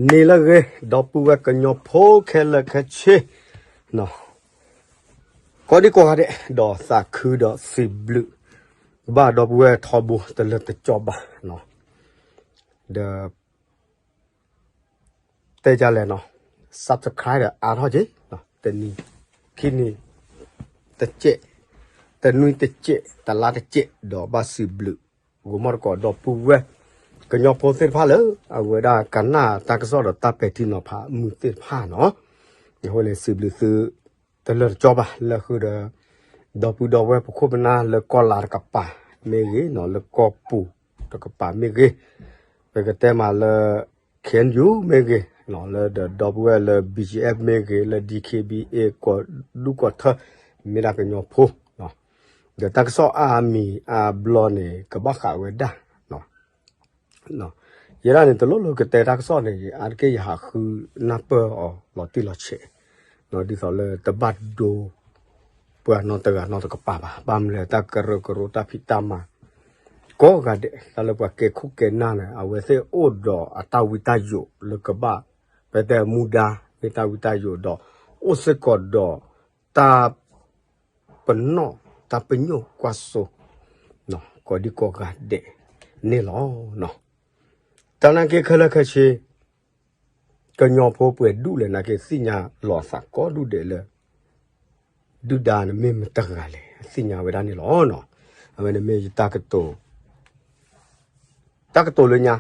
န့ၣ်လၢအဂ့ၤ ဒီပုၢ်ဝဲၢ်ကညီဖိခဲလၢာ်ခဲဆ့ ကိးဒံကိးဂၤဒဲး ဒီးသးခုဒီးစံးဘျုး ဘၣ်ဒီပုၢ်ဝဲၢ်ထီဘိတလၢတကၠီဘၣ် ဒီး တဲဒ်လဲၣ်နီၤ subscribe ဒီးအါထီၣ်က့ၤ တနံၤ ခံနံၤ တကဲး တနွံတကဲး တလါတကဲး ဒီးဘၣ်စံးဘျုး ဂီၤမီၢ်တကိး ဒီပုၢ်ဝဲၢ် ကညီဖိသ့ၣ်တဖၣ်လၢ အဝဲဒၣ်ကနၣ်တၢ်ကစီၣ်ဒီးတၢ်ပဲာ်ထံနီၤဖးမုာ်သ့ၣ်တဖၣ်နီၤ အဃိန့ၣ် စံးဘျုးသု တလၢတကၠီဘၣ် လၢဃုာ်ဒီး ဒီပုၢ်ဒီဝဲၢ်ပခိၣ်ပနၢ်လၢကီၢ်လၤတကပၤမ့ၢ်ဂ့ၤနီၤ လၢကီၢ်ပူၤတကပၤမ့ၢ်ဂ့ၤ ပကတဲမးလၢ ခ့ၣ်အဲၣ်ယူၣ် မ့ၢ်ဂ့ၤ လၢဒီပုၢ်ဝဲၢ်လၢ ဘံၣ်ကၠံၣ်အဲၣ် မ့ၢ်ဂ့ၤ လၢ ဒံၣ်ခ့ၣ်ဘံၣ်အ့ၣ် ကီၢ်ဒူၣ်ကီၢ်ထၢ မ့ၢ်ဒၣ်ကညီဖိ ဒီးတၢ်ကစီၣ်အါမံၤအါဘျီန့ၣ် ကဘၣ်ဃးဝဲဒၣ် ယဲဒၣ်န့ၣ်တလိၣ်လိၣ်ကတဲတၢ်ကစီၣ်န့ၣ် အါတက့ၢ်ယဟးဃုနၢ်ပၢၢ်အီၤလီၤတံၢ်လီၤဆဲး ဒ်သိးလၢတဘၣ်ဒိ ပှၤနီတဂၤနီတကပၤဘၣ် ဘၣ်မနုၤလဲၣ် တၢ်ကရၢကရိတၢ်ဖံးတၢ်မၤ ကိးဂၤဒဲး တၢ်လၢပှၤကဲခိၣ်ကဲနၢ်န့ၣ် အဝဲသ့ၣ်အိၣ်ဒီးအတၢ်ဝံတၢ်ယိးလၢကဘၣ် ပတဲမူဒါ မ့ၢ်တၢ်ဝံတၢ်ယိးဒီး အိၣ်စ့ၢ်ကီးဒီးတၢ် ပနီၣ်တၢ်ပညိၣ်ကွၢ်စိ ကိးဒံကိးဂၤဒဲးန့ၣ်လီၤ. တၢ်နာ်က့ခဲလၢာ်ခဲဆ့ ကညီဖိပှဲၤဒူၣ်လဲၣ်နာ်က့သ့ၣ်ညါလီၤသးကိးဒူၣ်ဒဲးလၢ ဒုၣ်ဒါန့ၣ်မ့ၢ်မတဂၤလဲၣ် သ့ၣ်ညါဝဲဒၣ်န့ၣ်လီၤ. အဝဲန့ၣ်မ့ၢ်ယတၢ်ကတိၤ တၢ်ကတိၤလၢညါ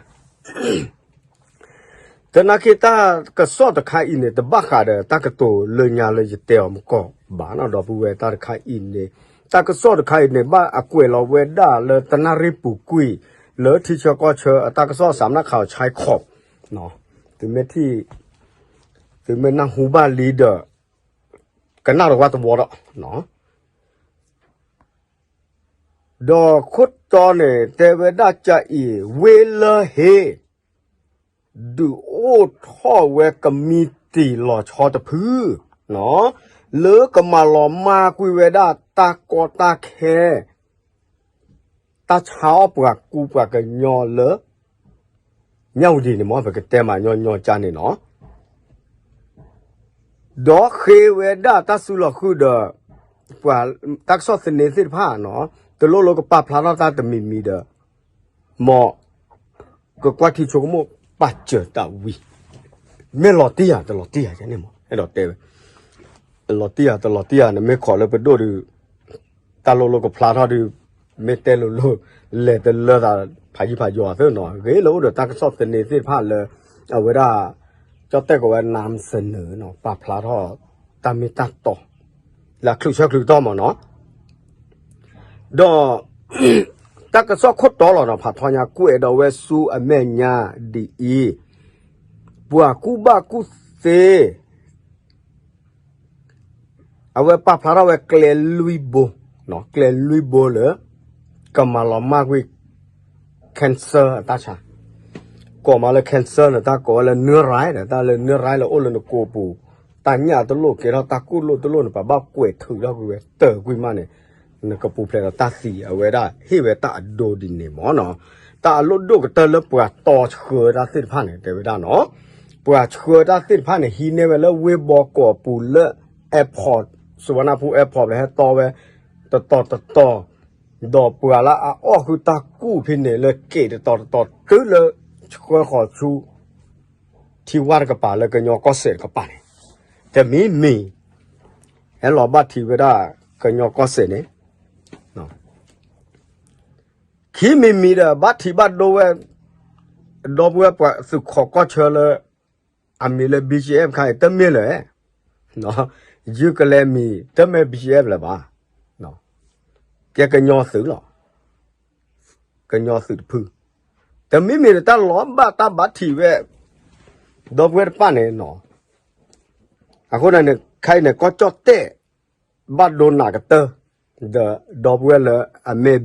သနာ်က့တၢ်ကစီၣ်တခါအံၤန့ၣ် တဘၣ်ဃးဒီးတၢ်ကတိၤလၢညါလၢယတဲအီၤမကီၢ်ဘၣ်နီၤ ဒီပုၢ်ဝဲၢ်တၢ်တခါအံၤန့ၣ် တၢ်ကစီၣ်တခါအံၤန့ၣ် ဘၣ်အကွဲးလီၤဝဲဒၣ်လၢတနၣ်ရံၣ်ပူၤကွံာ် လၢထံဆၢကီၢ်ဆၢအတၢ်ကစီၣ်စးမနၣ်ခးအီၤဆဲခီး သုမ့ၢ်ထံၣ် သုမ့ၢ်နၢ်ဟူဘၣ်လံဒီး ကနၣ်တဝါတဝီဒီး ဒီးခိၣ်တီန့ၣ် တဲဝဲဒၣ်ကအံၤ ဝ့ၢ်လၢဟ့ၣ် ဒုးအိၣ်ထီၣ်ဝဲကမံးတံာ်လီၤဆီတဖု လၢကမၤလီၤမၢ်ကွံာ်ဝဲဒၣ်တၢ်ကီတၢ်ခဲ တၢ်ဆါအီၣ်ပှၤကူပှၤကညီလၢ မၠၣ်ဝတံၤန့ၣ်မ့ၢ် ပကတဲမးညီညီကၢ်န့ၣ်နီၤ ဒီးဃ့ဝဲဒၣ်တၢ်စုလီၤဃုာ်ဒီး ပှၤတၢ်ကစီၣ်သန့သ့ၣ်တဖၣ်နီၤ တလိၣ်လိၣ်ကပာ်ဖျါထီၣ်တၢ်တမံၤမံၤဒီး မ်ကကွၢ်ထံဆိကမိၣ်ပာ်စၢၤတၢ်ဝံၤ မ့ၢ်လီၤတံၢ်ဧါ တလီၤတံၢ်ဧါန့ၣ်မ့ၢ် အဲၣ်ဒိးတဲဝဲ လီၤတံၢ်ဧါ တလီၤတံၢ်ဧါ နမ့ၢ်ခိးလၢပဒိၣ်ဒီး တၢ်လိၣ်လိၣ်ကဖျါထီၣ်ဒီး မ့ၢ်တဲလိၤလိၤ လဲၤတလၢသး ဖးယံာ်ဖးယီၤသ့နီၤ ဂ့ၤလၢအိၣ်ဒီးတၢ်ကစီၣ်သန့သ့ၣ်တဖၣ်လၢ အဝဲဒၣ် ကၠီၣ်တဲၣ်ကီးဝဲ နၢမ်စနၢၤနီၤ ပာ်ဖျါထီၣ် တၢ်မ့ၢ်တၢ်တီ လၢအချုးဆၢချုးတီမ့ၢ်နီၤ ဒီး တၢ်ကစီၣ်ခိၣ်တီလီၤနီၤ ဖးထီညါကွဲးဒီးဝဲဆူအမဲာ်ညါဒ်အံၤ ပှၤကူၣ်ဘၣ်ကူၣ်သ့ အဝဲပာ်ဖျါထီၣ်ဝဲကျဲလွံၢ်ဘိ ကျဲလွံၢ်ဘိလၢ ကမၤလီၤမၢ်ကွံာ် cancer အတၢ်ဆါ ကိးမးလၢ cancer န့ၣ် တၢ်ကိးဝဲလၢ နၢရၤ ဒီးတၢ်လၢ နၢရၤ လၢအိၣ်လၢနကိာ်ပူၤ တၢ်ညၣ်တလိၣ်ကဲထီၣ်တၢ်ကူၣ်လိၣ်တလိၣ်န့ၣ် ပှၤဘၣ်ကွဲးထုးထီၣ်ကွံာ်ဝဲတၢၢ်ကွံာ်မးန့ၣ် နကပူၤဖျဲးဒီးတၢ်သံ အဝဲဒၣ်ဟ့ၣ်ဝဲတၢ်အဒိဒ်န့ၣ်မ့ၢ်နီၤ တၢ်အလိၣ်ဒိၣ်ကတၢၢ်လၢပှၤတီဆှၢတၢ်သ့ၣ်တဖၣ်န့ၣ် တဲဝဲဒၣ်နီၤ ပှၤဆှၢတၢ်သ့ၣ်တဖၣ်န့ၣ် ဟံးန့ၢ်ဝဲလၢဝ့ၢ်ဘီကီးပူၤလၢ airport စဝနၢ်ဖူ airport လၢဟဲတီဝဲ တတီၤတတီၤ ဒီးပှၤလၢအအီၣ်ဃုာ်တၢ်ကူၣ်ဖဲန့ၣ်လၢက့ၤတတီၤတတီၤ တုၤလၢဆှၢဃီၤဆူ ထံဝါတကပၤလၢကညီကီၢ်စဲၣ်တကပၤန့ၣ် တမံၤမံၤ ဟဲလီၤဘၣ်ထံးဝဲဒၣ်ကညီကီၢ်စဲၣ်န့ၣ် ခံမံၤမံၤဒီး ဘၣ်ထံးဘၣ်ဒိဝဲ ဒီပုၢ်ဝဲၢ်ပှၤသုးခိးကီၢ်ဆၢလၢ အမံၤလၢ ဘံၣ်ကၠံၣ်အဲၣ် ခါအံၤ တမ့ၢ်လၢၤ ယုၢ်ကလဲၤမံၤ တမ့ၢ် ဘံၣ်ကၠံၣ်အဲၣ် လၢၤဘၣ် ကဲကညီသုးလီၤ ကညီသုးတဖု တမံၤမံၤဒီးတၢ်လီၤဘၣ်တၢ်ဘၣ်ထံးဝဲ ဒီပုၢ်ဝဲၢ်တဖၣ်န့ၣ်နီၤ အဃိန့ၣ် ခဲအံၤန့ၣ် ကီၢ်ကၠီၣ်တဲၣ် ဘၣ်ဒိနးကတၢၢ် ဒီး ဒီပုၢ်ဝဲၢ်လၢအမ့ၢ်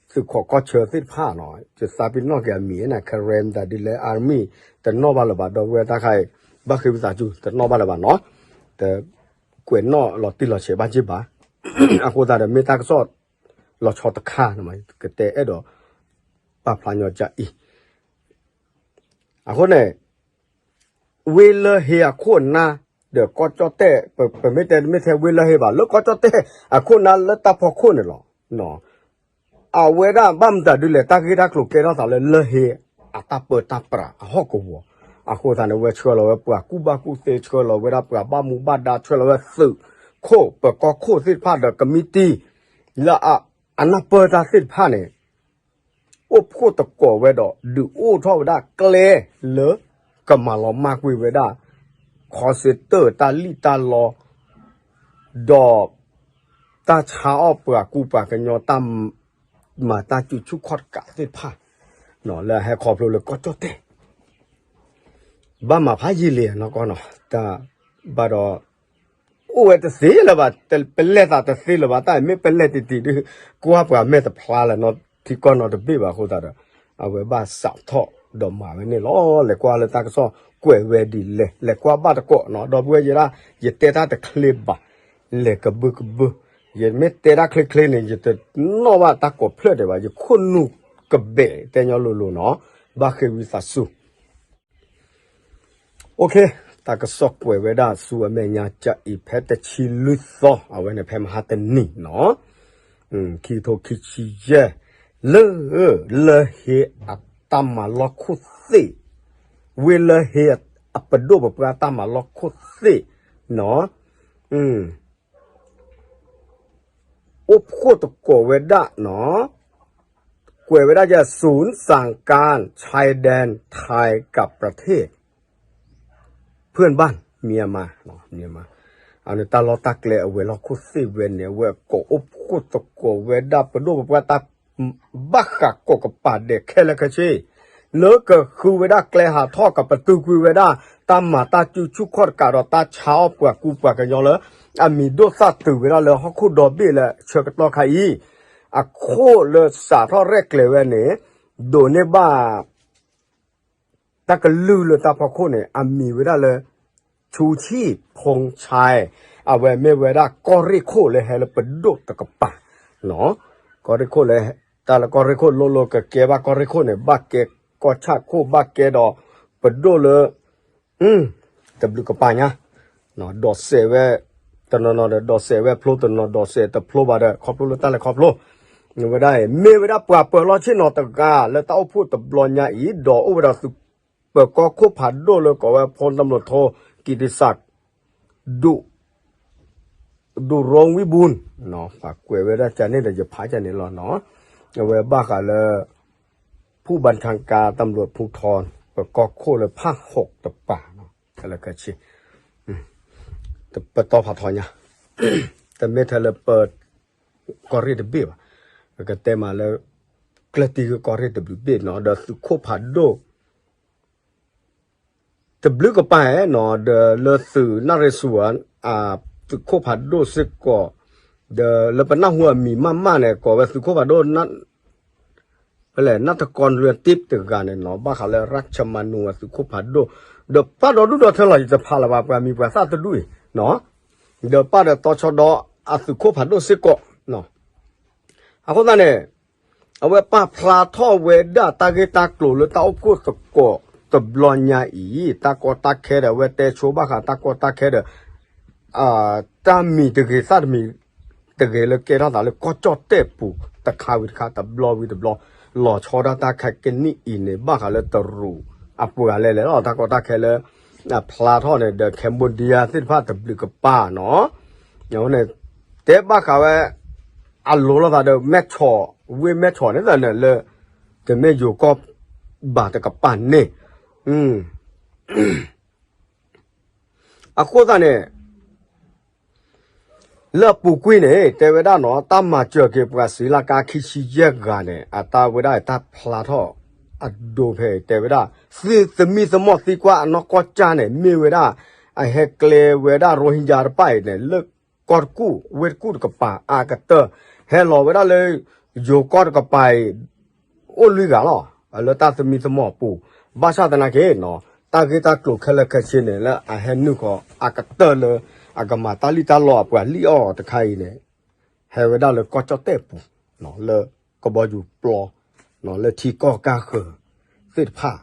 သုးခိးကီၢ်ဆၢသ့ၣ်တဖၣ်နီၤ ယသးပ့ၤနီၣ်က့ၤအမံၤန့ၣ် Karen တၢ်ဒ်လဲၣ် Army တနီၣ်ဘၣ်လၢၤဘၣ် ဒီပုၢ်ဝဲၢ်တၢ်ခါအံၤ ဘၣ်ဃ့ဝံသးစူၤ တနီၣ်ဘၣ်လၢၤဘၣ်နီၤ တကွဲးနီၣ်လီၤတံၢ်လီၤဆဲးဘၣ်က့ၢ်ဘၣ် အဃိသတးဒီး မ့ၢ်တၢ်ကစီၣ်လီၤဆီတခါ ကတဲအဲၣ်ဒိး ပာ်ဖျါညီကအံၤ အဃိန့ၣ် ဝ့ၢ်လၢဟ့အခိၣ်နၢ်, ဒီးကီၢ်ကၠီၣ်တဲၣ် ပမ့ၢ်တဲတမ့ၢ်ထဲဝ့ၢ်လၢဟ့ဘၣ် လၢကီၢ်ကၠီၣ်တဲၣ်အခိၣ်နၢ်လၢတၢ်ဖီခိၣ်န့ၣ်လီၤ. အဝဲဒၣ်ဘၣ်မတၤဒုလဲၣ် တၢ်ဂ့ၢ်တၢ်ကျိၤကဲထီၣ်သးလၢလၢဟ့အတၢ်ပၢတၢ်ပြးအဟီၣ်ကဝီၤ, အဃိသတးန့ၣ် ဝဲဆှၢလီၤဝဲပှၤကူၣ်ဘၣ်ကူၣ်သ့ ဆှၢလီၤဝဲဒၣ်ပှၤဘၣ်မူဘၣ်ဒါ ဆှၢလီၤဝဲသုးခိၣ် ပၢၤကီၢ်ခိၣ်သ့ၣ်တဖၣ်ဒီးကမံးတံၢ် လၢအနၢ်ပၢၢ်တၢ်သ့ၣ်တဖၣ်န့ၣ် အိၣ်ဖှိၣ်သကိးဝဲဒီး ဒုးအိၣ်ထီၣ်ဝဲဒၣ်ကျဲလၢကမၤလီၤမၢ်ကွံာ်ဝဲဒၣ် ခီစ့တၢၣ်တၢ်လံၣ်တၢ်လီ ဒီး တၢ်ဆါအီၣ်ပှၤကူပှၤကညီ တၢ်မၤတၢ်စုဆူၣ်ခီၣ်တကးသ့ၣ်တဖၣ် လၢအဟဲခီဖျိလၢကီၢ်ကၠီၣ်တဲၣ် ဘၣ်မၤဖးယံာ်လံနီၢ်ကီၢ်နီၤ တၢ်ဘၣ်ဒီး အိၣ်ဝဲတသ့လၢၤဘၣ်, ပလဲၤသးတသ့လၢၤဘၣ်, တၢ်မ့ၢ်ပလဲၤတံၢ်တံၢ်ဒုး ကွၢ်ပှၤမဲာ်တဖျါလၢၤနီတံၤကီၢ်နီတဘ့ၣ်ဘၣ်အဃိသတးဒီး အဝဲဘၣ်စးထီၣ်ဒီးမၤဝဲန့ၣ်လီၤ. လဲၤကွၢ်လၢတၢ်ကစီၣ်ကွဲးဝဲဒ်လဲၣ်, လဲၤကွၢ်ဘၣ်တကိးနီၤ, ဒီပုၢ်ဝဲၢ်ယဲဒၣ် ယတဲတၢ်တချ့ဘၣ်, လဲၤကဘုကဘု, ယမ့ၢ်တဲတၢ်ချ့ချ့န့ၣ် ယတနီၣ်ဘၣ်တၢ်ကိးဖျၢၣ်ဒံးဘၣ်, ယခိၣ်နူာ်ကဘဲးတဲညီလိၤလိၤနီၤ, ဘၣ်ဃ့ဝံသးစူၤ OK, တၢ်ကစီၣ်ကွဲးဝဲဒၣ်ဆူအမဲာ်ညါကအံၤ ဖဲတဆံလွံၢ်သီ အဝဲန့ၣ်ဖဲမဟါတနံၤနီၤ, ခံကထိခံဆံယဲၢ်, လၢ လၢဟ့အတၢ်မၤလီၢ်ခိၣ်သ့ၣ်, ဝ့ၢ်လၢဟ့အပဒိၣ်ပပှၢ်တၢ်မၤလီၢ်ခိၣ်သ့ၣ်နီၤ အိၣ်ဖှိၣ်သကိးဝဲဒၣ်နီၤ, ကွဲးဝဲဒၣ်ယဲ ศูนย์สั่งการชายแดนไทยกับประเทศเพื่อนบ้าน မြန်မာ, မြန်မာ, အန့ၣ်တၢ်လီၢ်တၢ်ကျဲအဝဲၤလီၢ်ခိၣ်သ့ၣ်ဝဲန့ၣ် အဝဲကိးအိၣ်ဖှိၣ်သကိးဝဲဒၣ်ပဒိၣ်ပပှၢ်တၢ် ဘၣ်ဃးကိးကပၤဒဲးခဲလၢာ်ခဲဆ့ လၢကဃုဝဲဒၣ်ကျဲဟးထီၣ်ကပတုာ်ကွံာ်ဝဲဒၣ် တၢ်မၤတၢ်စုဆူၣ်ခီၣ်တကးဒီးတၢ်ဆါအီၣ်ပှၤကူပှၤကညီလၢ အမံၤဒိၣ်သၣ်တုၤဝဲဒၣ်လၢဟီၣ်ခိၣ်ဒီဘ့ၣ်လၢဆၢကတီၢ်ခါအံၤ အခိၣ်လၢစးထီၣ်ရဲၣ်ကျဲၤဝဲန့ၣ် ဒိးန့ၢ်ဘၣ် တၢ်ကလုၢ်လၢတၢ်ဖီခိၣ်န့ၣ် အမံၤဝဲဒၣ်လၢ ထူဆံၣ်ဖိဆဲ, အဝဲမ့ၢ်ဝဲဒၣ်ကီၢ်ရ့ၣ်ခိၣ်လၢဟဲလၢပဒိၣ်တကပၤ, ကီၢ်ရ့ၣ်ခိၣ်လၢ တၢ်လၢကီၢ်ရ့ၣ်ခိၣ်လိၤလိၤကကဲဘၣ်ကီၢ်ရ့ၣ်ခိၣ်န့ၣ် ဘၣ်ကဲကီၢ်ဆၣ်ခိၣ် ဘၣ်ကဲဒီး ပဒိၣ်လၢ တဘျုးကပၤညါ ဒိးစဲးဝဲ တနီၤနီၤဒီး ဒိးစဲးဝဲဖျိ တနီၤဒိးစဲးတဖျိဘၣ်ဒီး ခီဖျိလၢတၢ်လဲၤခီဖျိ ဝဲဒၣ်အံၤ မ့ၢ်ဝဲဒၣ်ပှၤပၢၤလီၢ်ဆ့ၣ်နီၤတဂၤ လၢတၢ်အိၣ်ဖှိၣ်တဘျီညါအံၤ ဒီးအိၣ်ဝဲဒီးသုးပၢၤကီၢ်ခိၣ်ဖးဒိၣ်လၢကိးဝဲ พลตำรวจโท กิติศักดิ์ ဒူ ဒူရိဝံဘူၣ် ပှၤကွဲးဝဲဒၣ်ကန့ၣ်ဒီး ယဖးကန့ၣ်လီၤနီၤ အဝဲဘၣ်ဃးလၢ ผู้บัญชาการตำรวจภูธร ပၢၤကီၢ်ခိၣ်လၢဖးဟီၣ်တပၤနီၤ ခဲလၢာ်ခဲဆ့ ပတီၢ်ဖးထီညါ တမ့ၢ်ထဲလၢပ ကီၢ်ရ့ၣ်တဘ့ၣ်ဘၣ် ကတဲမးလၢ ကျဲတံၤကီၢ်ရ့ၣ်တဘ့ၣ်နီၤ ဒီးသုးခိၣ်ဖးဒိၣ် တဘျုးကပၤနီၤ ဒီးလၢသုးနၣ်ရ့ၣ်စူၤ သုးခိၣ်ဖးဒိၣ်စ့ၢ်ကီး ဒီးလၢပနၢ်ဟူအမံၤမးမးန့ၣ် ကိးဝဲသုးခိၣ်ဖးဒိၣ် ပလဲၣ် နၢ်တကီလွံၢ်တ့ၢ်တဂၤန့ၣ်နီၤ ဘၣ်ဃးလၢ ရၢၣ်ချမၤနူၤ အသုးခိၣ်ဖးဒိၣ် ဒီးပၢ်ဒီဒူၣ်ဒီထၢလီၤ ယတဖးလၢၤဘၣ် ပှၤမံၤပှၤသၣ်တဒူၣ်အံၤ ဒီးပၢ်ဒီးတီဆီဒီ အသုးခိၣ်ဖးဒိၣ်စ့ၢ်ကီး အဃိသတးန့ၣ် အဝဲပာ်ဖျါထီၣ်ဝဲဒၣ်တၢ်ဂ့ၢ်တၢ်ကျိၤလၢတၢ်အိၣ်ဖှိၣ်သကိးတဘျီညါအံၤ တၢ်ကီတၢ်ခဲဒီး အဝဲတဲဆိဘၣ်ဃးတၢ်ကီတၢ်ခဲဒီး တၢ်မံၤတဂ့ၤသၣ်တမံၤတဂ့ၤလၢကဲထီၣ်သးလၢကီၢ်ကၠီၣ်တဲၣ်ပူၤ တခါဝံၤတခါ တဘျီဝံၤတဘျီ လီၤဆီဒၣ်တၢ်ခဲကနံၣ်အံၤန့ၣ် ဘၣ်ဃးလၢတရူးအပှၤလဲၣ်လဲၣ်လီၤ တၢ်ကီတၢ်ခဲလၢ ဖျါထီၣ်န့ၣ်ဒီး Cambodia သ့ၣ်တဖၣ်တဘျုးကပၤနီၤ န့ၣ် တဲဘၣ်ဃးဝဲ အလိၤလိာ်သးဒီး မဲၢ်ဆီး ဝ့ၢ်မဲၢ်ဆီးန့ၣ်သးန့ၣ်လၢ တမ့ၢ်ယိၤကီၢ်ဘၣ်တကပၤန့ၣ် အဃိသတးန့ၣ် လၢအပူၤကွံာ်န့ၣ် တဲဝဲဒၣ်နီၤ တၢ်မၤစၢၤက့ၤပှၤစှၤလၢကါခံဆံယဲၢ်ဂၤန့ၣ် အတၢ်ဝဲဒၣ်တၢ်ဖျါထီၣ်အဒိဖဲအံၤ တဲဝဲဒၣ် သုသမံသမိးသံကွၢ်အနီၢ်ကီၢ်ကၢ်န့ၣ် မ့ၢ်ဝဲဒၣ် အဟဲကျဲဝဲဒၣ် ရိဟ့ကၠါတဖၣ်အံၤန့ၣ် လၢကီၢ်တကူၣ် ဝ့ၢ်တကူၣ်တကပၤအါကတၢၢ် ဟဲလီၤဝဲဒၣ်လၢ ယိၤကီၢ်တကပၤအံၤ အိၣ်လွံၢ်ဂၤလီၤ လၢတၢ်သမံသမိးအပူၤ ဘၣ်ဆၣ်သနာ်က့နီၤ တၢ်ဂ့ၢ်တၢ်ကျိၤခဲလၢာ်ခဲဆ့န့ၣ် လၢအဟဲနုာ်ဃီၤအကတၢၢ်လၢ အကမၤတၢ်လံၣ်တၢ်လီအပှၤလံၣ်အီၣ်တခါအံၤန့ၣ် ဟဲဝဲဒၣ်လၢကီၢ်ကၠီၣ်တဲၣ်ပူၤ လၢကဘီယူၤပျီ လၢထံကီၢ်ကၢ်ဃၢၤသ့ၣ်တဖၣ်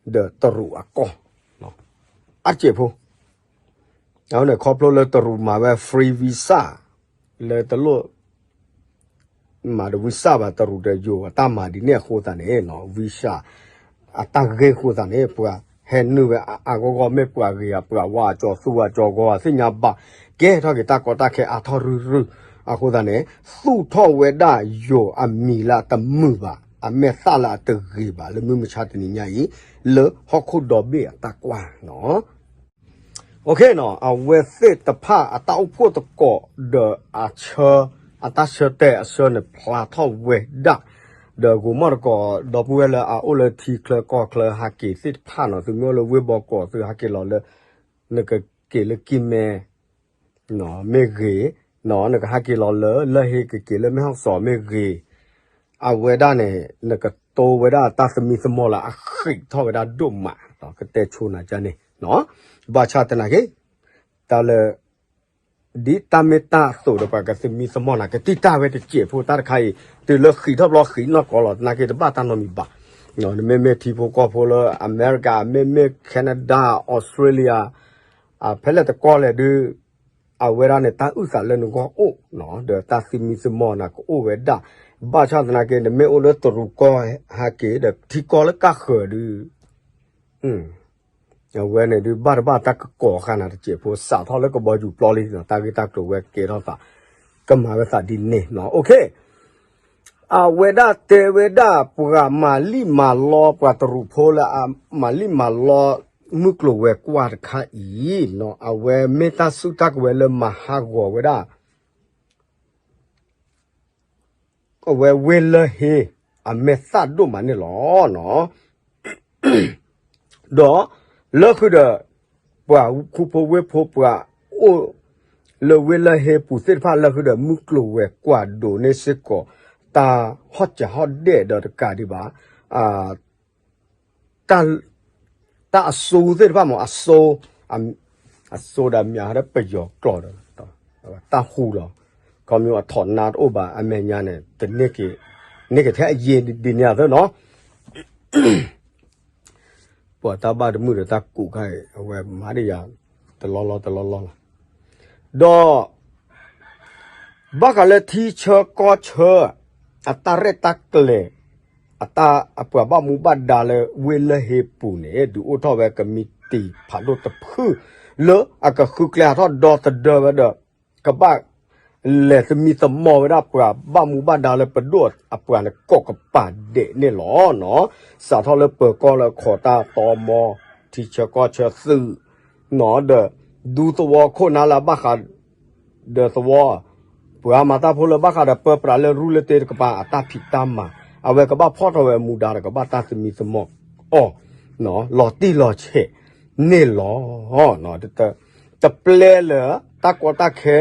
ဒီးတရူးအကီၢ် အါတစဲးဖိ အဝဲန့ၣ်ခီဖျိလၢတရူးမၤဝဲ free visa လၢတလိၣ် မၤဒီး visa ဘၣ် တရူးဒီးယိၤအတၢ်မၤဒ်န့ၣ်အဃိသတးန့ၣ် visa အတၢ်ဂ့ၢ်အဃိသတးန့ၣ် ပှၤဟဲနုာ်ဝဲအါအါဂီၢ်ဂီၢ် မ့ၢ်ပှၤဂ့ၤဧါ ပှၤဝါအကၠီၤသူဝါကၠီၤဂီၤသ့ၣ်ညါဘၣ် ကဲထီၣ်က့ၤတၢ်ကီတၢ်ခဲအါထီၣ်ရုၢ်ရုၢ် အဃိသတးန့ၣ် သူၣ်ထီၣ်ဝဲဒၣ်ယိၤအမံၤလၢအတမုာ်ဘၣ် အမဲာ်သၣ်လၢအတဂ့ၤဘၣ် လၢမုၢ်မဆါတနံၤညါအံၤ လၢဟီၣ်ခိၣ်ဒီဘ့ၣ်အတၢ်ကွၢ်နီၤ အဝဲသ့ၣ်တဖၣ်အတၢ်အိၣ်ဖှိၣ်သကိးဒီးအဆၢ အတၢ်ဆၢတဲာ်အဆၢန့ၣ်ဖျါထီၣ်ဝဲဒၣ် ဒီးဂိၤမီၣ်တကိး ဒီပုၢ်ဝဲၢ်လၢအအိၣ်လၢထံချၢကီၢ်ချၢဟးက့ၤသ့ၣ်တဖၣ်နီၤ သုမ့ၢ်အိၣ်လၢဝ့ၢ်ဘီကီး သုဟးက့ၤလီၤလၢ နကက့ၤလၢကံၢ်မဲ မ့ၢ်ဂ့ၤ, နကဟးက့ၤလီၤလၢ လၢဟ့ကက့ၤလၢမဲၢ်ဟီၣ်စီၤမ့ၢ်ဂ့ၤ, အဝဲဒၣ်န့ၣ် နကတိၤဝဲဒၣ်တၢ်သမံသမိးလၢအဃံးထီၣ်ဝဲဒၣ်ဒိၣ်မး, ကတဲဆိနၤကန့ၣ်, ဘၣ်ဆၣ်သနာ်က့ တၢ်လၢ ဒ်တၢ်မ့ၢ်တၢ်အသိးဒီးပှၤကသမံသမိးနၤ ကတံၢ်တၢ်ဝဲတစဲးဖိတၢ်တခါအံၤ တုၤလၢဃံးထီၣ်ဘျီဃံးနီၢ်ကီၢ်လီၤ သနာ်က့တဘၣ်တၢ်နီတမံၤဘၣ်, နမ့မ့ၢ်ထံဖိကီၢ်ဖိလၢအမဲရကၤ မ့မ့ၢ် Canada Australia ဖဲလဲၣ်တကီၢ်လဲၣ်ဒုး အဝဲဒၣ်န့ၣ်တၢ်အုၣ်သးလၢနဂီၢ်အိၣ်, ဒီးတၢ်သမံသမိးနၤကအိၣ်ဝဲဒၣ်, ဘၣ်ဆၣ်သနာ်က့ နမ့ၢ်အိၣ်လၢတရူးကီၢ်ဟဲက့ၤဒီးထံကီၢ်လၢကၢ်ဃၢၤဒုး အဝဲန့ၣ်ဒုးဘၣ်တဘၣ်တၢ်ကကိးဃာ်နၤတစဲးဖိ စးထီၣ်လၢကဘီယူၤပျီလံ တၢ်ဂ့ၢ်တၢ်ကျိၤဝဲကဲထီၣ်သး ကမၤဝဲသးဒ်န့ၣ်နီၤ, အဝဲဒၣ်တဲဝဲဒၣ်ပှၤမၤလံၣ်မၤလီ ပှၤတရူးဖိလၢအမၤလံၣ်မၤလီ မုၢ်ကျိၤဝဲၤကွာ်တခါအံၤနီၤ အဝဲမ့ၢ်တၢ်စုတၢ်ကဝဲၤလၢမၤဟးဂီၤဝဲဒၣ် အဝဲဝ့ၢ်လၢဟ့အမဲာ်သၣ်ဒိၣ်မးန့ၣ်လီၤ. ဒီးလၢဃုာ်ဒီး ပှၤခူဖိဝ့ၢ်ဖိပှၤအိၣ်လၢဝ့ၢ်လၢဟ့ပူၤသ့ၣ်တဖၣ် လၢဃုာ်ဒီးမုၢ်ကျိၤဝဲၤကွာ်ဒိးန့ၢ်စ့ၢ်ကီး တၢ်ဟီၣ်စၢၤဟီၣ်ဒဲၣ်ဒီးတကးဒံးဘၣ် တၢ်အစိသ့ၣ်တဖၣ်မ့ၢ် အစိ, အစိဒီးမ့ၢ်ဟဲဒီးပယီၤကျိာ်ဒီး တၢ်ဟူလီၤ, ခီမ့ၢ်အထီၣ်နါတအိၣ်ဘၣ် အမဲာ်ညါန့ၣ် တန့ၢ်က့ၤ, န့ၢ်က့ၤထဲအယံၤဒ်န့ၣ်အသိးနီၤ ပှၤတၢ်ဘၣ်တမုာ်ဒီးတၢ်ကူးခါအံၤ အဝဲမၤဒ်ယၤ တလီၢ်လီၢ်တလီၢ်လီၢ်လီၤ. ဒီး ဘၣ်ဃးလၢထံဆၢကီၢ်ဆၢ အတၢ်ရဲၣ်တၢ်ကျဲၤ အတၢ်အပှၤဘၣ်မူဘၣ်ဒါလၢဝ့ၢ်လၢဟ့ပူၤန့ၣ် ဒုးအိၣ်ထီၣ်ဝဲကမံးတံာ်ဖးဒိၣ်တဖု လၢအကဃုကျဲဟးထီၣ်ဒီသဒၢဝဲဒီး ကဘၣ် လဲၤသမံသမိးဝဲဒၣ်ပှၤဘၣ်မူဘၣ်ဒါလၢပဒိၣ်အပှၤန့ၣ် ကိးကပၤဒဲးန့ၣ်လီၤ. စးထီၣ်လၢပၢၤကီၢ်လၢအခီၣ်တၢ်တီမီ ထံဆၢကီၢ်ဆၢသုး ဒီး ဒူသဝီခိၣ်နၢ်လၢအဘၣ်ဃး ဒီးသဝီ ပှၤမၤတၢ်ဖိလၢဘၣ်ဃးဒီးပၢပြးလၢရူလၢတ့တကပၤအတၢ်ဖံးတၢ်မၤ အဝဲကဘၣ်ဖီၣ်ထီၣ်ဝဲအမူဒါဒီးကဘၣ်တၢ်သမံသမိးအီၤ လီၤတံၢ်လီၤဆဲးန့ၣ်လီၤ. တပျဲလၢတၢ်ကီတၢ်ခဲ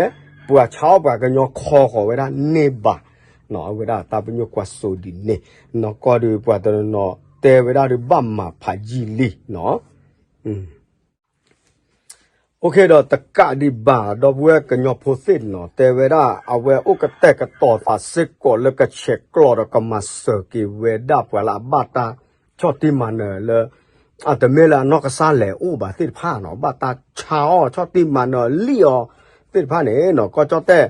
ပှၤဆါအီၣ်ပှၤကညီခီဃီၤဝဲဒၣ်န့ၣ်ဘၣ်, အဝဲဒၣ်တၢ်ပညိၣ်ကွၢ်စိဒ်န့ၣ် နီၢ်ကီၢ်ဒုးပှၤတနီၤနီၤတဲဝဲဒၣ်ဒုးဘၣ်မၤဖးယံာ်လံနီၤ အိၣ်ခ့ဒီးတကးဒံးဘၣ် ဒီပုၢ်ဝဲၢ်ကညီဖိသ့ၣ်နီၤ တဲဝဲဒၣ် အဝဲအိၣ်ကတဲာ်ကတီၤသးစ့ၢ်ကီးလၢကဆဲးကျိးဒီးကမၤစၢၤက့ၤဝဲဒၣ်ပှၤလၢအဘၣ်တၢ်ဆီၣ်တံၢ်မၤနၢၤလၢ အတမ့ၢ်လၢအနီၢ်ကစၢ်လဲၤအိၣ်ဘၣ်သ့ၣ်တဖၣ်နီၤ ဘၣ်တၢ်ဆါအီၣ်ဆီၣ်တံၢ်မၤနၢၤလံၣ်အီၤသ့ၣ်တဖၣ်န့ၣ်နီၤ ကီၢ်ကၠီၣ်တဲၣ်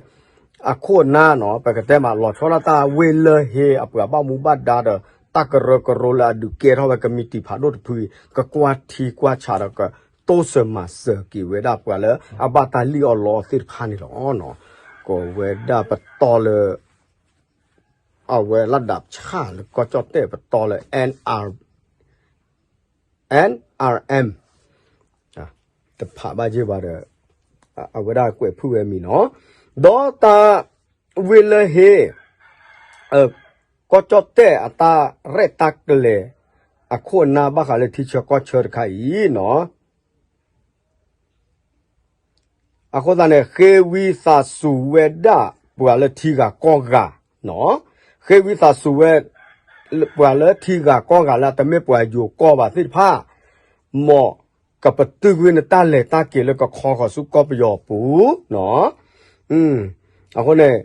အခိၣ်အနၢ်နီၤ ပကတဲမးလီၤဆီဒၣ်တၢ်ဝ့ၢ်လၢဟ့အပှၤဘၣ်မူဘၣ်ဒါဒီး တၢ်ကရၢကရိလၢအဒုးကဲထီၣ်ဝဲကမံးတံာ်ဖးဒိၣ်တဖု ကကွၢ်ထံကွၢ်ဆးဒီးကတိစၢၤမၤစၢၤက့ၤဝဲဒၣ်ပှၤလၢအဘၣ်တၢ်လံၣ်အီၣ်လီအီၣ်သ့ၣ်တဖၣ်န့ၣ်လီၤ. ကိးဝဲဒၣ်ပတီၢ်လၢ အဝဲလၢဒၣ်ဆၣ်လၢကီၢ်ကၠီၣ်တဲၣ်ပတီၢ်လၢ N R N R M တဖးဘၣ်ယ့ၢ်ဘၣ်ဒီး အဝဲဒၣ်ကွဲးဖုၣ်ဝဲမံၤနီၤ ဒီးတၢ်ဝ့ၢ်လၢဟ့ ကီၢ်ကၠီၣ်တဲၣ်အတၢ်ရဲၣ်တၢ်ကျဲၤ အခိၣ်အနၢ်ဘၣ်ဃးလၢထံဆၢကီၢ်ဆၢတခါအံၤနီၤ အဃိသတးန့ၣ် ဃ့ဝံသးစူၤဝဲဒၣ်ပှၤလၢထံဂၤကီၢ်ဂၤ, ဃ့ဝံသးစူၤဝဲ ပှၤလၢထံဂၤကီၢ်ဂၤလၢအတမ့ၢ်ပှၤယိၤကီၢ်ဘၣ်သ့ၣ်တဖၣ်, မ်ကပတုာ်ကွံာ်နတၢ်လဲၤတၢ်က့ၤလၢကခီဃီၤဆူကီၢ်ပယီၤပူၤ, အဃိန့ၣ်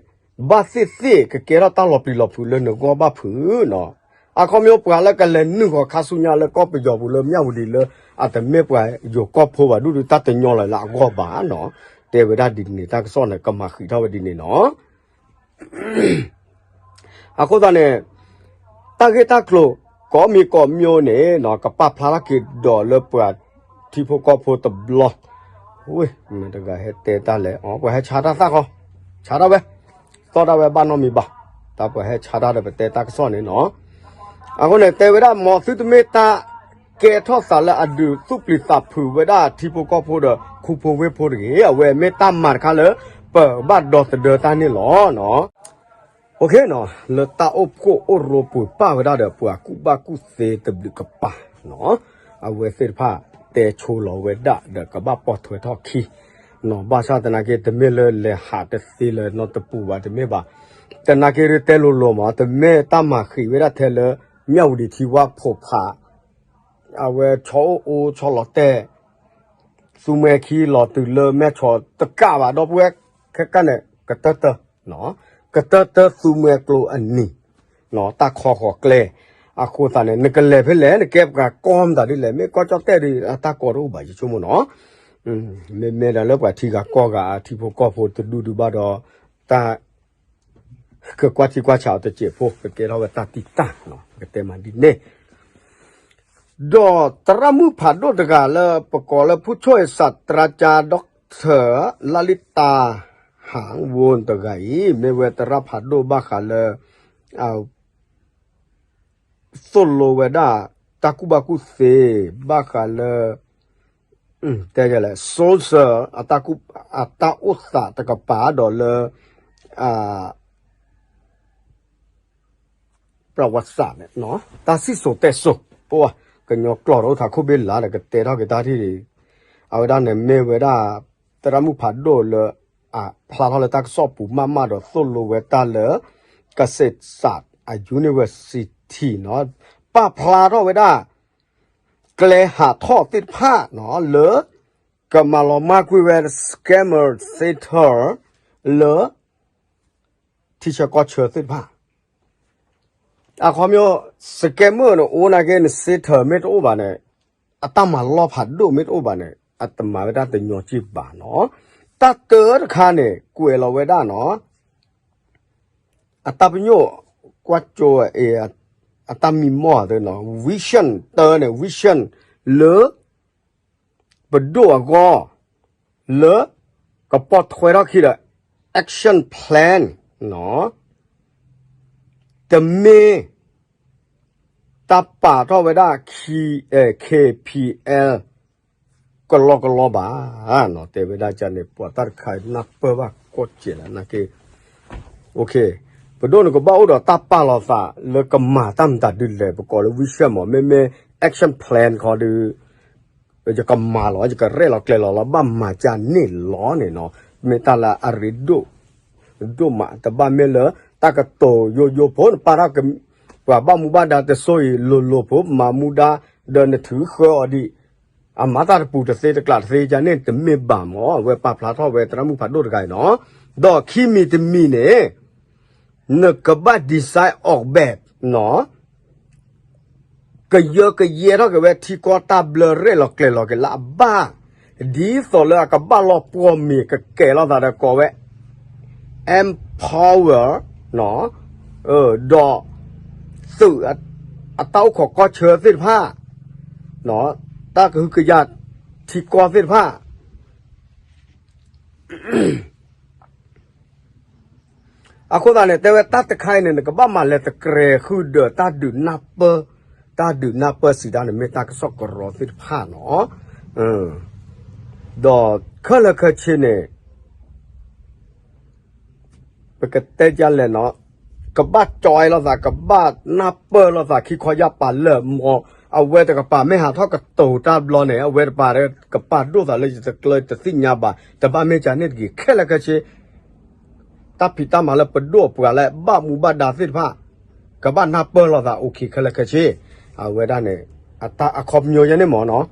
ဘၣ်သ့ၣ်သ့ၣ်ကကဲထီၣ်တၢ်လီၤပျံၤလီၤဖုးလၢနဂီၢ်ဘၣ်ဖုးနီၤ အခီပညီပှၤလၢကလဲၤနုာ်ဃီၤခါဆူညါလၢကီၢ်ပယီၤပူၤလၢမၠၣ်ဝတံၤလၢ အတမ့ၢ်ပှၤယိၤကီၢ်ဖိဘၣ်ဒူၣ်ဒုး တၢ်တညီလီၤလၢအဂီၢ်ဘၣ်နီၤ. တဲဝဲဒၣ်ဒ်န့ၣ် တၢ်ကစီၣ်န့ၣ် ကမၤဃံးထီၣ်ဝဲဒ်န့ၣ်နီၤ. အဃိသတးန့ၣ် တၢ်ဂ့ၢ်တၢ်ကျိၤ ကိးမံၤကိးမံၤန့ၣ်နီၤ ကပာ်ဖျါထီၣ်က့ၤဒီးလၢပှၤထံဖိကီၢ်ဖိတဘျီ, ဝ့ၢ် မတၤတဂၤဟဲတဲတၢ်လဲၣ်, အီ ပှၤဟဲဆါတၢ်သၣ်ဃီ, ဆါတၢ်ဝဲ, သီၣ်တၢ်ဝဲဘၣ်နီတမံၤဘၣ်, တၢ်ပှၤဟဲဆါတၢ်ဒီးပတဲတၢ်ကစီၣ်န့ၣ်နီၤ. အဃိန့ၣ် တဲဝဲဒၣ် မ်သုတမ့ၢ်တၢ်ကဲထီၣ်သးလၢအဒုးသူၣ်ပျံၤသးဖုးဝဲဒၣ်ထံဖိကီၢ်ဖိဒီးခူဖိဝ့ၢ်ဖိတဂ့ၤ, အဝဲမ့ၢ်တၢ်မၤတခါလၢ ပဘၣ်ဒီသဒၢတၢ်န့ၣ်လီၤနီၤ. လၢတၢ်အိၣ်ဖှိၣ်အိၣ်ရိပှဲၤပာ်ဝဲဒၣ်ဒီးပှၤကူၣ်ဘၣ်ကူၣ်သ့တဘျုးကပၤနီၤ, အဝဲသ့ၣ်တဖၣ်တဲဆိလီၤဝဲဒၣ်ဒီးကဘၣ်ပိာ်ထွဲထီၣ်ခံနီၤ. ဘၣ်ဆၣ်သနာ်က့ တမ့ၢ်လၢလဲၤဟးတသ့လၢၤနီတပူၤဘၣ် တမ့ၢ်ဘၣ်. သနာ်က့ဒုးတဲလိၤလိၤမး တမ့ၢ်တၢ်မၤဃံးဝဲဒၣ်ထဲလၢ မၠၣ်ဝတံၤထံဝါဖိးဖး အဝဲဆီအိၣ်အိၣ်ဆီလီၤတဲာ် သူမှဲခံလီၤတုၤလၢမဲၢ်ဆီတကးဘၣ် ဒီပုၢ်ဝဲၢ်ခဲကနံၣ်န့ၣ် ကတၢၢ်တၢၢ်, ကတၢၢ်တၢၢ်သူမှဲကျိအနံၤ, တၢ်ခီဃီၤကျဲ, အဃိသတးန့ၣ် နကလဲၤဖဲလဲၣ် နကဲပှၤကီၢ်မတၤဒ်လဲၣ် မ့ၢ်ကီၢ်ကၠီၣ်တဲၣ်ဒီး အတၢ်ကီတအိၣ်ဘၣ် ယဆိကမိၣ်နီၤ. မ့မ့ၢ်ဒီးလၢပှၤထံဂၤကီၢ်ဂၤ အထံဖိကီၢ်ဖိတဒူၣ်ဒုးဘၣ်ဒီး တၢ် ကကွၢ်ထံကွၢ်ဆးအီၤတစဲးဖိ ကကဲထီၣ်ဝဲတၢ်တံၢ်တၢ်, ကတဲမးဒ်န့ၣ် ဒီးသရၣ်မုၣ်ဖးဒိၣ်တဂၤလၢပကိးလၢ ဖူဆိၣ်အ့ၣ်စးတြါကၠါ ဒီကထၢၣ် လလံတၢ်ဟၣ်ဝိၣ်တဂၤအံၤ မ့ၢ်ဝဲသရၣ်ဖးဒိၣ်ဘၣ်ဃးလၢ သိၣ်လိဝဲဒၣ် တၢ်ကူၣ်ဘၣ်ကူၣ်သ့ ဘၣ်ဃးလၢ တဲလဲၣ် social အတၢ်အိၣ်သးတကပၤဒီးလၢ ပြဝတ်စၢးန့ၣ် တၢ်စံၣ်စိၤတဲစိၤ ပှၤကညီကျိာ်တအိၣ်ထးခိၣ်ဘ့ၣ်လါဒီးကတဲထီၣ်က့ၤတၢ်ထံၣ် အဝဲဒၣ်န့ၣ်မ့ၢ်ဝဲဒၣ် သရၣ်မုၣ်ဖးဒိၣ်လၢ အဖျါထီၣ်လၢတၢ်ကစီၣ်ပူၤမးမးဒီးသိၣ်လိဝဲတၢ်လၢ ကစ့းစး အ university နီၤ ပာ်ဖျါထီၣ်ဝဲဒၣ် ကျဲဟးထီၣ်သ့ၣ်တဖၣ်နီၤ လၢ ကမၤလီၤမၢ်ကွံာ်ဝဲ scammer center လၢ ထံဆၢကီၢ်ဆၢသ့ၣ်တဖၣ် အခီပညီ scammer န့ၣ် အိၣ်နာ်က့ န center မ့ၢ်တအိၣ်ဘၣ်န့ၣ် အတၢ်မၤလီၢ်ဖးဒိၣ်မ့ၢ်တအိၣ်ဘၣ်န့ၣ် အတမၤဝဲဒၣ်တညီစ့ၢ်ဘၣ်နီၤ. တၢ်တၢတခါန့ၣ် ကွဲးလီၤဝဲဒၣ်နီၤ အတၢ်ပညိၣ် ကွၢ်ကၠိ အတၢ်မံမီၢ်သ့နီၤ vision တၢန့ၣ် vision လၢ ပဒိၣ်အဂီၢ် လၢ ကပိာ်ထွဲထီၣ်ခံဒီး action plan နီၤ တမ့ၢ် တၢ်ပာ်ထီၣ်ဝဲဒၣ် K P L ကလီကလီဘၣ်နီၤ တဲဝဲဒၣ်ကန့ၣ် ပှၤတၢ်တခါနၢ်ပၢၢ်ဘၣ်ကီၢ်စဲးလၢနာ်က့ ပဒိၣ်န့ၣ်ကဘၣ်အိၣ်ဒီးတၢ်ပာ်လီၤသးလၢကမၤတၢ်မတၤဒ်လဲၣ် ပကိးလၢ vision မး မ့မ့ၢ် action plan ခီဒီး ယကမၤလီၤ ယကရဲၣ်လီၤကျဲၤလီၤလီၤ ဘၣ်မၤကန့ၣ်လီၤန့ၣ်နီၤ မ့ၢ်တၢ်လၢအရ့ဒိၣ် ဒိၣ်မး တဘၣ်မ့ၢ်လၢ တၢ်ကတိၤယိယိဖိ နပာ်ထီၣ် ပှၤဘၣ်မူဘၣ်ဒါတစိၢ်အံၤ လိၤလိၤဖိ မၤမူဒါ ဒီးနထုးဃၢအီၤဒံး အမၤတၢ်တပူၤတသ့တကျးတသ့ ယန့ၣ်တမ့ၢ်ဘၣ်မး အဝဲပာ်ဖျါထီၣ်ဝဲသရၣ်မုၣ်ဖးဒိၣ်တဂၤအံၤနီၤ ဒီးခံမံၤတမံၤန့ၣ် နကဘၣ် design အီၤဘဲၣ်နီၤ ကယၢကယဲထီၣ်က့ၤဝဲ ထံကီၢ်တၢ်ဘျၢရဲၣ်လီၤကျဲၤလီၤက့ၤလၢအဘၣ် ဒ်သိးလၢအကဘၣ်လီၤပှီၢ်မံၤ ကကဲၤလီၤသးဒီးကိးဝဲ empower နီၤ ဒီး သုး အတၢ်အိၣ်ခိးကီၢ်ဆၢသ့ၣ်တဖၣ် တၢ်ကဟုကယာ်ထံကီၢ်သ့ၣ်တဖၣ် အဃိသတးန့ၣ် တဲဝဲတၢ်တခါအံၤန့ၣ် နကဘၣ်မၤလဲၤသကြဲၤဃုာ်ဒီးတၢ်ဒုးနၢ်ပၢၢ်, တၢ်ဒုးနၢ်ပၢၢ်စံးဒၣ်န့ၣ် မ့ၢ်တၢ်ကစီၣ်ကရီသ့ၣ်တဖၣ်နီၤ. ဒီးခဲလၢာ်ခဲဆ့န့ၣ် ပကတဲဒ်လဲၣ်နီၤ, ကဘၣ်ကၠီလိာ်သး ကဘၣ်နၢ်ပၢၢ်လိာ်သး ခံခီယၢ်ပာ်လၢာ် မ်အဝဲတကပၤမ့ၢ်ဟးထီၣ်ကတိၤတၢ်ဘျီန့ၣ် အဝဲတကပၤဒီး ကပာ်ဒိၣ်သးလၢယတကျၢၤတသ့ၣ်ညါဘၣ် တဘၣ်မ့ၢ်ကန့ၣ်တဂ့ၤ ခဲလၢာ်ခဲဆ့ တၢ်ဖံးတၢ်မၤလၢပဒိၣ်ပှၤလၢဘၣ်မူဘၣ်ဒါသ့ၣ်တဖၣ် ကဘၣ်နၢ်ပၢၢ်လိာ်သး okay ခဲလၢာ်ခဲဆ့ အဝဲဒၣ်န့ၣ် အခီပညီယဲန့ၣ်မ့ၢ်နီၤ.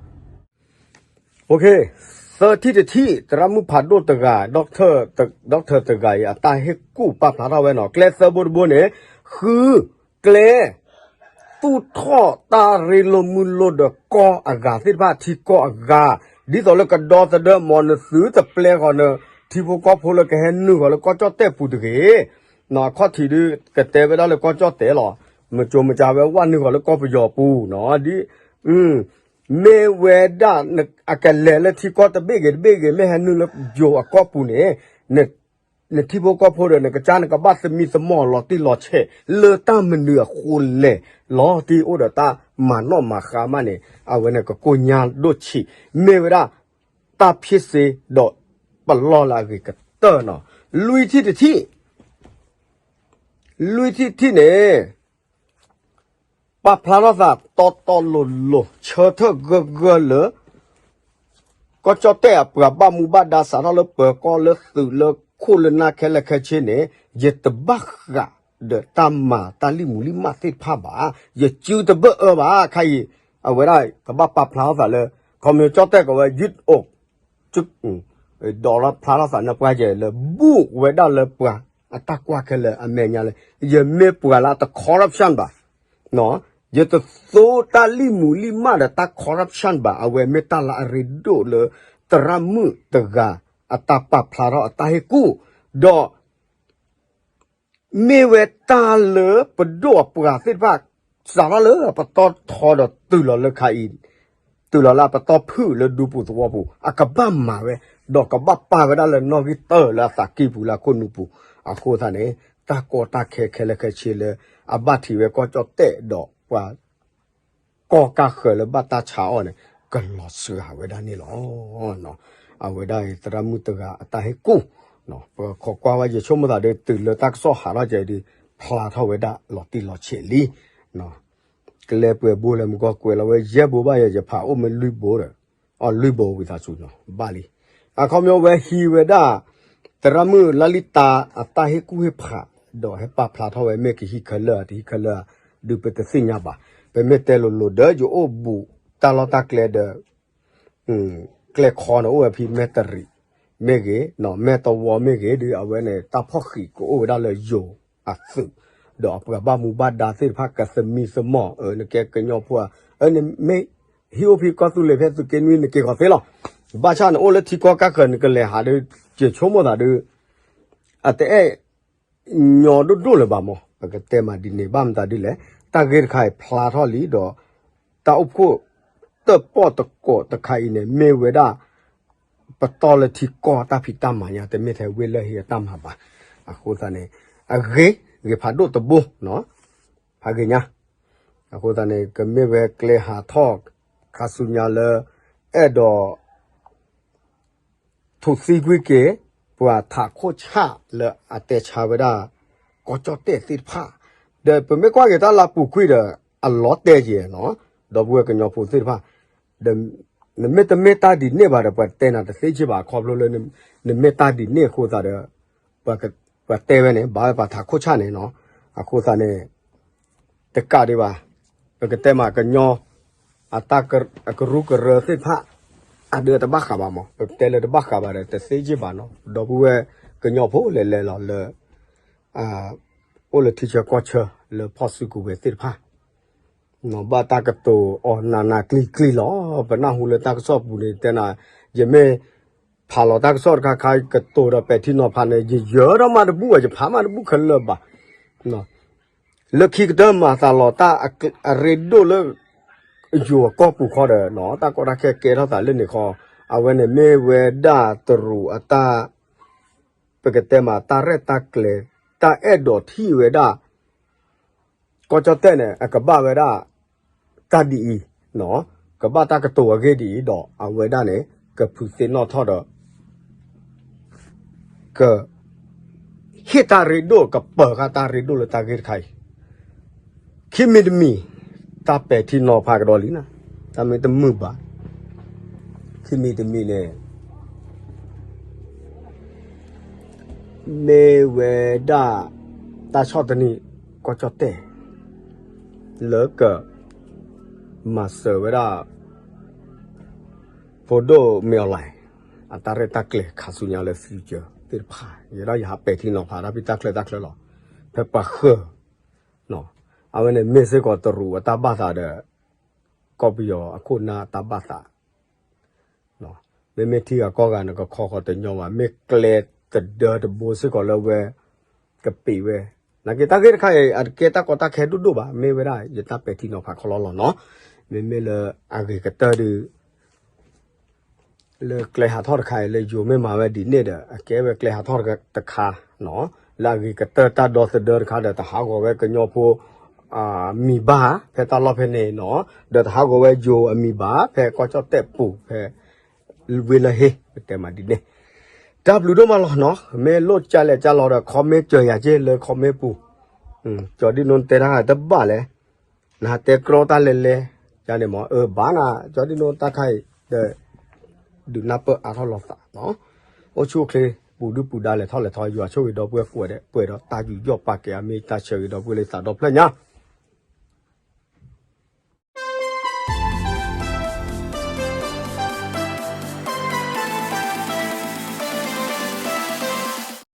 သၢထံၣ်တထံၣ် သရၣ်မုၣ်ဖးဒိၣ်တဂၤ doctor တဂၤအံၤ အတၢ်ဟ့ၣ်ကူၣ်ပာ်ဖျါထီၣ်ဝဲနီၤ ကျဲသၢဘိတဘိန့ၣ် ဃုကျဲ သူၣ်ထီၣ်တၢ်ရ့လိာ်မုာ်လိာ်ဒီးကီၢ်အဂၤသ့ၣ်တဖၣ် ထံကီၢ်အဂၤ, ဒ်သိးလၢကဒီသဒၢမ့ၢ်နသုတပျဲဃီၤန ထံဖိကီၢ်ဖိလၢကဟဲနုာ်ဃီၤလၢကီၢ်ကၠီၣ်တဲၣ်ပူၤတဂ့ၤ. အခီၣ်ထံးဒုး ကတဲဝဲဒၣ်လၢကီၢ်ကၠီၣ်တဲၣ်လီၤ. မကိၤမစၤဝဲဝဲနုာ်ဃီၤလၢကီၢ်ပယီၤပူၤနီၤ, ဒ် မ့ၢ်ဝဲဒၣ် အကလဲၤလၢထံကီၢ်တဘ့ၣ်ဂ့ၤတဘ့ၣ်ဂ့ၤ မ့ၢ်ဟဲနုာ်လၢယိၤအကီၢ်ပူၤန့ၣ်, နထံဖိကီၢ်ဖိဒီး နကစၢ်နကဘၣ်သမံသမိးလီၤတံၢ်လီၤဆဲး လၢတၢ်မနုၤအဃိလဲၣ်လီၤ. ဒ်အိၣ်ဒီးတၢ်မၤနီၣ်မၤဃါမးန့ၣ် အဝဲန့ၣ်ကကိၢ်ညါဒိၣ်ဆံး, မ့ၢ်ဝဲဒၣ် တၢ်ဖ့စ့ဒီးပလီၢ်လၢအဂ့ၤကတၢၢ်နီၤ. လွံၢ်ထံၣ်တထံၣ်, လွံၢ်ထံၣ်တထံၣ်န့ၣ် ပာ်ဖျါထီၣ်သးတီတီလိၤလိၤ ဆၢထၢၣ်ဂၢၢ်ဂၢၢ်လၢ ကီၢ်ကၠီၣ်တဲၣ်အပှၤဘၣ်မူဘၣ်ဒါစးထီၣ်လၢပၢၤကီၢ်လၢသုးလၢခိၣ်လၢနၢ်ခဲလၢာ်ခဲဆ့န့ၣ် ယတဘၣ်ဃးဒီးတၢ်မၤတၢ်လံၣ်မူၤလံၣ်မးသ့ၣ်တဖၣ်ဘၣ်. ယစုတဘၢၣ်အၢဘၣ်. ခဲအံၤ အဝဲဒၣ်ကဘၣ်ပာ်ဖျါထီၣ်သးလၢ ခီမ့ၢ်ကၠီၣ်တဲၣ်ကီးဝဲ ယုၢ်အိၣ် ဒီးလီဖျါထီၣ်သးနၢ်ပှၢ်ကဲလၢ ဘူးဝဲဒၣ်လၢပှၤအတၢ်ကွၢ်ခဲလၢာ်အမဲာ်ညါလၢ ယမ့ၢ်ပှၤလၢအတ corruption ဘၣ်, ယတသိတၢ်လံၣ်မူၤလံၣ်မးဒီးတၢ် corruption ဘၣ်. အဝဲမ့ၢ်တၢ်လၢအရ့ဒိၣ်လၢ သရၣ်မုၣ်တဂၤ အတၢ်ပာ်ဖျါထီၣ်အတၢ်ဟ့ၣ်ကူၣ်, ဒီး မ့ၢ်ဝဲတၢ်လၢပဒိၣ်အပှၤသ့ၣ်တဖၣ် စးထီၣ်လၢအပတီၢ်ထီဒီးတုၤလီၤလၢခါအံၤ, တုၤလီၤလၢအပတီၢ်ဖုၣ်လၢဒူပူၤသဝီပူၤ အကဘၣ်မၤဝဲ, ဒီးကဘၣ်ပာ်ဝဲဒၣ်လၢနီၣ်ဂံၢ်တၢၢ်လၢအသးကံၢ်ပူၤလၢအခိၣ်နူာ်ပူၤ. အဃိသတးန့ၣ် တၢ်ကီတၢ်ခဲခဲလၢာ်ခဲဆ့လၢ အဘၣ်ထံးဝဲကီၢ်ကၠီၣ်တဲၣ်ဒီးပှၤ ကီၢ်ကၢ်ဃၢၤလၢဘၣ်တၢ်ဆါအီၣ်န့ၣ် ကလီၤစှၤဝဲဒၣ်န့ၣ်လီၤ. အဝဲဒၣ်အံၤ သရၣ်မုၣ်တဂၤအတၢ်ဟ့ၣ်ကူၣ်, ပခိးကွၢ်ဝဲ ယဆိကမိၣ်သးဒီး တုၤလၢတၢ်ကစီၣ်ဟးထီၣ်ကဲဒုး ဖျါထီၣ်ဝဲဒၣ်လီၤတံၢ်လီၤဆဲးလံ. ကျဲပှဲၤဘိလဲၣ် မုၢ်ကီၢ်ကွဲးလီၤဝဲယဲၢ်ဘိဘၣ်ယဲၢ် ယဖးအိၣ်မ့ၢ်လွံၢ်ဘိဒီး, အလွံၢ်ဘိဝံသးစူၤနီၤ ဘၣ်လံ. အခီပညီဝဲဟံးဝဲဒၣ် သရၣ်မုၣ်လါလံတၢ်အတၢ်ဟ့ၣ်ကူၣ်ဟ့ၣ်ဖး ဒီးဟဲပာ်ဖျါထီၣ်ဝဲ မ့ၢ်ကဟံးခဲလၢာ် တဟံးခဲလၢာ် ဒုးပတသ့ၣ်ညါဘၣ်. ပမ့ၢ်တဲလိၤလိၤဒီး ယအိၣ်ဘူးတၢ်လီၢ်တၢ်ကျဲဒီး ကျဲခီန့ၣ် အိၣ်ဝဲဖဲမဲၢ်တရံးမ့ၢ်ဂ့ၤ, မဲၢ်တဝီမ့ၢ်ဂ့ၤ ဒုးအဝဲန့ၣ် တၢ်ဖီၣ်ဃံးကအိၣ်ဝဲဒၣ်လၢယိၤအသုး, ဒီးအပှၤဘၣ်မူဘၣ်ဒါသ့ၣ်တဖၣ်ကသမံသမိး အၢ နကဲကညီဖိဧါ, အၢ နမ့ၢ်ဟံးအိၣ်ဖဲကီၢ်သူလ့ၤဖဲသုးက့နွံ နက့ၤဃီၤသ့လီၤ. ဘၣ်ဆၣ်န့ၣ်အိၣ်လၢထံကီၢ်ကၢ်ဃၢၤ နကလဲၤဟးဒီး ယဆိကမိၣ်သးဒုး အတအဲၣ် ညီဒိၣ်ဒိၣ်လၢၤဘၣ်မး ပကတဲမးဒ်န့ၣ် ဘၣ်မတၤဒ်လဲၣ်, တၢ်ဂ့ၢ်တခါအံၤဖျါထီၣ်လံဒီး တၢ်အိၣ်ဖှိၣ်တၢၣ်ပီၣ်တကိးတခါအံၤန့ၣ် မ့ၢ်ဝဲဒၣ် ပတီၢ်လၢထံကီၢ်တၢ်ဖံးတၢ်မၤညါ တမ့ၢ်ထဲဝ့ၢ်လၢၢ်ဟ့အတၢ်မၤဘၣ်. အဃိသတးန့ၣ် အဂ့ၤ ဂ့ၤဖးဒိၣ်တဘိ ဖးဂ့ၤညါ. အဃိသတးန့ၣ် ကမ့ၢ်ဝဲကျဲဟးထီၣ် ခါဆူညါလၢ အဲၣ်ဒိး ထူၣ်သံကွံာ်က့ၤ ပှၤထးခိၣ်ဆၣ်လၢအတဲဆါဝဲဒၣ် ကီၢ်ကၠီၣ်တဲၣ်သ့ၣ်တဖၣ်, ဒီးပမ့ၢ်ကွၢ်က့ၤတၢ်လၢအပူၤကွံာ်ဒီး အလီၤတဲာ်ယဲၢ်နီၤ, ဒီပုၢ်ဝဲၢ်ကညီဖိသ့ၣ်တဖၣ်, ဒီး နမ့ၢ်တမ့ၢ်တၢ်ဒ်န့ၣ်ဘၣ်ဒီး ပှၤတဲနၤတသ့က့ဘၣ် ခီဖျိလၢ နမ့ၢ်တၢ်ဒ်န့ၣ်အဃိသတးဒီး ပှၤတဲဝဲန့ၣ် ဘၣ်ဝဲပှၤထးခိၣ်ဆၣ်န့ၣ်နီၤ, အဃိသတးန့ၣ် တကးဒံးဘၣ်, ပကတဲမးကညီ အတၢ်ကရူၢ်ကရၢသ့ၣ်တဖၣ် အဒုးတဘၣ်ဃးဘၣ်မး, ပတဲလၢတဘၣ်ဃးဘၣ်ဒီး တသ့က့ဘၣ်နီၤ, ဒီပုၢ်ဝဲၢ်ကညီဖိလဲၤလဲၤလီၤလၢ အိၣ်လၢထံဆၢကီၢ်ဆၢ လၢဖီၣ်စုကဝဲၤသ့ၣ်တဖၣ် ဘၣ်တၢ်ကတိၤအီၤနးနးကျံၤကျံၤလီၤ. ပနၢ်ဟူလၢတၢ်ကစီၣ်ပူၤန့ၣ် တဲနၤ, ယမ့ၢ်ဖးလီၤတၢ်ကစီၣ်တခါခါ ကတိၤဒီးပဲာ်ထံနီၤဖးန့ၣ် ယယၢၤထီၣ်မးတဘူၣ်ဘၣ်, ယဖးမးတဘူၣ်ခဲလၢာ်ဘၣ်. လၢခံကတၢၢ်မၤသးလီၤတၢ်အရ့ဒိၣ်လၢ ယိၤအကီၢ်ပူၤခီဒီး တၢ်ကီတၢ်ခဲကဲထီၣ်သးလၢန့ၣ်ခီ, အဝဲန့ၣ်မ့ၢ်ဝဲဒၣ်တရူးအတၢ် ပကတဲမး တၢ်ရဲၣ်တၢ်ကျဲၤ တၢ်အဲၣ်ဒိးထံၣ်ဝဲဒၣ် ကီၢ်ကၠီၣ်တဲၣ်န့ၣ် အကဘၣ်ဝဲဒၣ် တၢ်ဒ်အံၤ, ကဘၣ်တၢ်ကတိၤအဂ့ၢ်ဒ်အံၤဒီး အဝဲဒၣ်န့ၣ် ကဖုးသ့ၣ်နီၣ်ထီၣ်ဒီး က ဟ့ၣ်တၢ်ရ့ဒိၣ် ကပၢၤဃာ်တၢ်ရ့ဒိၣ်လၢတၢ်ဂ့ၢ်တခါအံၤ, ခံမံၤတမံၤ တၢ်ပဲာ်ထံနီၤဖးကဒီးလံနၤ, တၢ်မ့ၢ်တမုာ်ဘၣ်, ခံမံၤတမံၤန့ၣ် မ့ၢ်ဝဲဒၣ် တၢ်ဆီၣ်သနံး ကီၢ်ကၠီၣ်တဲၣ် လၢက မၤစၢၤဝဲဒၣ် ဖိဒိၣ်မ့ၢ်အီၤလဲၣ် အတၢ်ရဲၣ်တၢ်ကျဲၤခါဆူညါလၢ future သ့ၣ်တဖၣ် ယဲဒၣ်ယဟးပဲာ်ထံနီၤဖးတၢ်ဖံးတၢ်ချၢတၢ်ချၢလီၤ. ဖဲပှၤဃၢၤ အဝဲန့ၣ်မ့ၢ်စ့ၢ်ကီးတရူးအတၢ်ဘၣ်သးဒီး ကီၢ်ပယီၤအခိၣ်နၢ်အတၢ်ဘၣ်သး မ့မ့ၢ်ထံဂၤကီၢ်ဂၤနကခီဃီတညီဘၣ်, မ့ၢ်ကျဲသဒၢတဘိစ့ၢ်ကီးလၢဝဲ ကပ့ၤဝဲ, နာ်က့တၢ်ဂ့ၢ်တခါအံၤ အတကဲတၢ်ကီတၢ်ခဲဒိၣ်ဒိၣ်ဘၣ်, မ့ၢ်ဝဲဒၣ်ယတၢ်ပဲာ်ထံနီၤဖးခီလီလီၤနီၤ, မ့မ့ၢ်လၢအဂ့ၤကတၢၢ်ဒီး လၢကျဲဟးထီၣ်တခါအံၤ လၢယိၤမ့ၢ်မၤဝဲဒ်န့ၣ်ဒီး အကဲဝဲကျဲဟးထီၣ်တခါနီၤ, လၢအဂ့ၤကတၢၢ်တၢ်ဒီသဒၢတခါဒီး တဟးဂီၤဝဲကညီဖိ မံၤဘၣ် ဖဲတၢ်လီၢ်ဖဲန့ၣ်နီၤ, ဒီးတဟးဂီၤဝဲယိၤအမံၤဘၣ် ဖဲကီၢ်ကၠီၣ်တဲၣ်ပူၤ ဖဲ ဝ့ၢ်လၢဟ့ၣ် ပတဲမးဒ်န့ၣ်, တၢ်ဘျုးဒိၣ်မးလီၤနီၤ, မ့ၢ်လိၣ်ကလဲၣ်ကလီဒီး comment စၢၤယၤက့ၤလၢ comment ပူၤ, ကၠီဒံၣ်နိတဲတၢ်တဘၣ်လဲၣ်, နတဲကြီတၢ်လဲၤလဲၤ, ယန့ၣ်မ့ၢ် အၢ ဘၣ်နၤ ကၠီဒံၣ်နိတၢ်ခါအံၤ ဒီး ဒုးနၢ်ပၢၢ်အါထီၣ်လိာ်သးနီၤ, အိၣ်ဆူၣ်အိၣ်ချ့ ပူၤဒုၣ်ပူၤဒါလဲၤထီၣ်လဲၤထီ ယွၤဆိၣ်ဂ့ၤဒီပုၢ်ဝဲၢ်ကိးဂၤဒဲး ပှဲၤဒီးတၢ်ယူးယီၣ်ပာ်ကဲအမ့ၢ်တၢ်ဆၢဂ့ၤဒီပုၢ်ဝဲၢ်လၢသးဒီဖျၢၣ်ညါ